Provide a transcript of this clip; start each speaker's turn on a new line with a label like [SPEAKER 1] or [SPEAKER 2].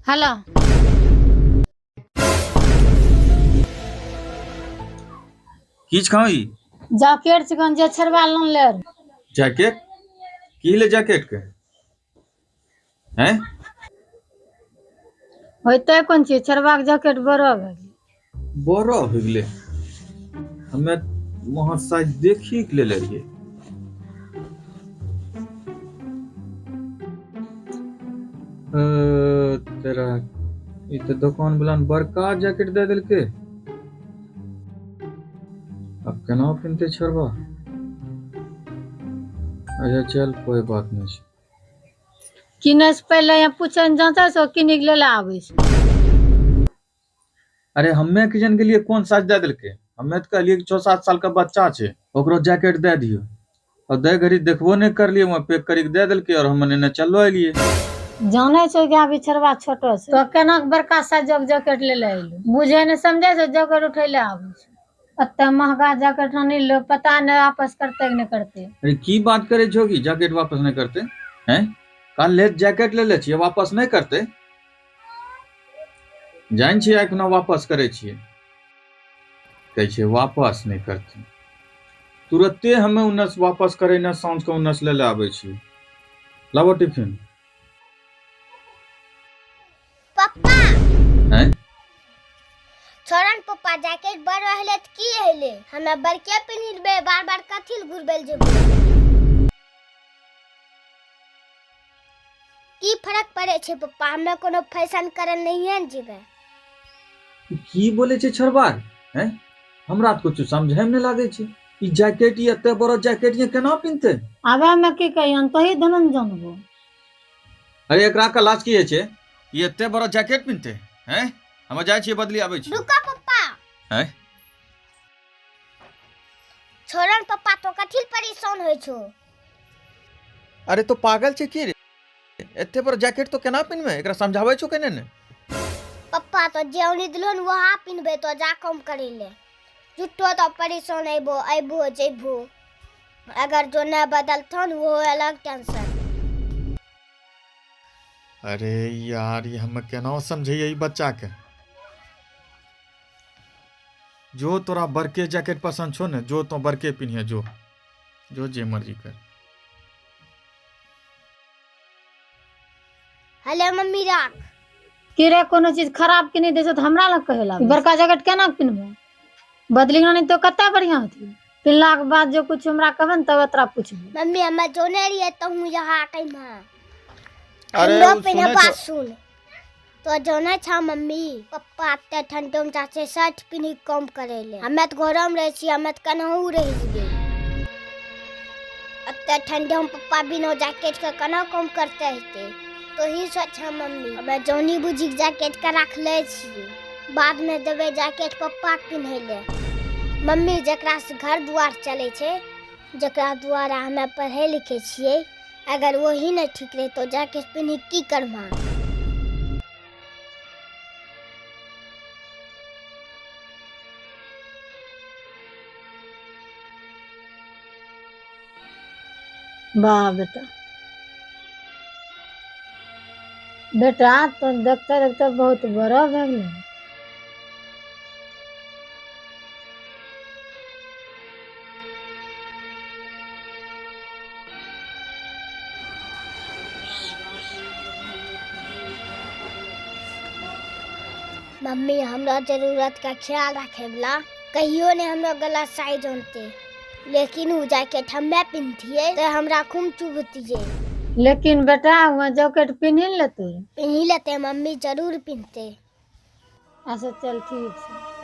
[SPEAKER 1] Hello.
[SPEAKER 2] की छौ ई?
[SPEAKER 1] Jacket chicken जे छेड़वा loan ले।
[SPEAKER 2] जैकेट की ले? जैकेट के हैं?
[SPEAKER 1] होइते कोन चीज, छेड़वा के जैकेट बड़ो भए गेलै।
[SPEAKER 2] बड़ो हो गेलै। हमे वहाँ साइज देखी के लेले रहियै। अ, तेरा ई तऽ दोकान वाला ने बड़का जैकेट दे देलकै। अब केना पिन्हतै छोड़बा? अच्छा चल, कोई बात नहीं छै।
[SPEAKER 1] किनै से पहिले यहाँ पूछै ने जाँचै छै, किनी के लेले आबै छै।
[SPEAKER 2] अरे हमे के जन गेलियै कोन साइज दे देलकै। हमे तऽ कहलियै कि 6-7 साल के बच्चा छै, ओकरो जैकेट दे दियौ। और दे घड़ी देखबो नहि करलियै, वहाँ पैक करी के दे देलकै और हम नेने चलो एलियै।
[SPEAKER 1] जानै छौ कि अभी छेड़वा छोटो छै, तो केना के बड़का साइज के जैकेट लेले एलू? बुझै ने समझै छै, जैकेट उठै ले आबै छै। एते महंगा जैकेट आनि लो, पता नहि आपस करते कि नहि करते।
[SPEAKER 2] अरे की बात करे छो कि जैकेट वापस नहीं करते हैं? कल ले जैकेट ले ले छियै, वापस नहीं करते? जान छियै एखनो वापस करे छियै, कहै छियै वापस नहीं करते। तुरते हमे उन्नस वापस करे ने साँझ के उन्नस ले ले आबै छियै। लाबो टिफिन।
[SPEAKER 3] पप्पा।
[SPEAKER 2] हैं?
[SPEAKER 3] छोड़न पप्पा, जैकेट बड़ रहले त की हेले, हमे बड़के पिन्हबे, बार बार कथी ल घुरबे ल जेबे? की फर्क पड़े छै पप्पा, हमे कोनो फैशन करल नहिए ने जेबै।
[SPEAKER 2] की बोले छै छोड़बा हैं? हमरा तऽ कुछ समझे में नहीं लागे छै। ई जैकेट, ई एते बड़ो जैकेट ये केना पिन्हते?
[SPEAKER 1] आबे में की कहियन, तोही धनन जानबो।
[SPEAKER 2] अरे एकरा क्लास की होइ छै, ई एते बड़ो जैकेट पिन्हते हैं? हम जाइ छियै बदली आबै छी।
[SPEAKER 3] रुको पप्पा।
[SPEAKER 2] हैं?
[SPEAKER 3] छोड़न पप्पा, तो कथी ल परेशान होइ छो?
[SPEAKER 2] अरे तो पागल छै की रे? एते बड़ो जैकेट तो केना पिन्हबे? एकरा समझाबै छौ केने ने?
[SPEAKER 3] पप्पा, तो जे औनी दिलो ने वहाँ पिन्हबे, तो जा कम करी ले। झूठो तो परेशान अइबो अइबो जइबो, अगर जो न बदलथन वो अलग टेंशन।
[SPEAKER 2] अरे यार, ये हम केना समझैयै ई बच्चा के? जो तोरा बड़के जैकेट पसंद छो ने, जो तो बड़के पिन्हिए, जो जो जे मर्जी कर।
[SPEAKER 3] हेलो मम्मी, राख।
[SPEAKER 1] की रे, कोनो चीज खराब के नहीं दै छौ तऽ हमरा लग कहै लागै? बड़का जैकेट केना पिन्हबो? बदली नहीं तो कते बढ़िया होती। पिन्हला के बाद जो कुछ हमरा कहबे ने तब तोरा पूछबो।
[SPEAKER 3] मम्मी, हमे जोने रहिए तहु यहाँ कहिमा।
[SPEAKER 2] अरे
[SPEAKER 3] हमरो
[SPEAKER 2] उ
[SPEAKER 3] पहिने
[SPEAKER 2] सुनै
[SPEAKER 3] बात
[SPEAKER 2] छौ।
[SPEAKER 3] सुन, तो जानै छा मम्मी, पप्पा एते ठंडो में चाचे शर्ट पिन्ही कम करे ले। हमे तऽ घरो में रहै छी, हमे तऽ कनहु रहि जेबै। एते ठंडो में पप्पा बिना जैकेट के केना कम करते हेतै? तो ही सोच मम्मी, हमे जौनी बुझी के जैकेट के रखले छियै, बाद में देबै जैकेट पप्पा के पिन्है ले। मम्मी, जकरा से घर दुआर चलै छै, जकरा द्वारा हमे पढ़ै लिखै छियै, अगर वही नहीं ठीक रहे तो जैकेट पिन्ही की करबा?
[SPEAKER 1] वाह बेटा, बेटा तो देखते देखते बहुत बड़ा भए गेलै।
[SPEAKER 3] मम्मी, हमरा जरूरत का ख्याल रखे वाला कहियो ने हमरा गलत साइज आनते, लेकिन उ जैकेट हमे पिन्हतियै तऽ हमरा खूब चुभतियै।
[SPEAKER 1] लेकिन बेटा, वहाँ जैकेट पिन्ही लेतै?
[SPEAKER 3] पिन्ही लेते मम्मी, जरूर पिन्हते।
[SPEAKER 1] अच्छा चल, ठीक छै।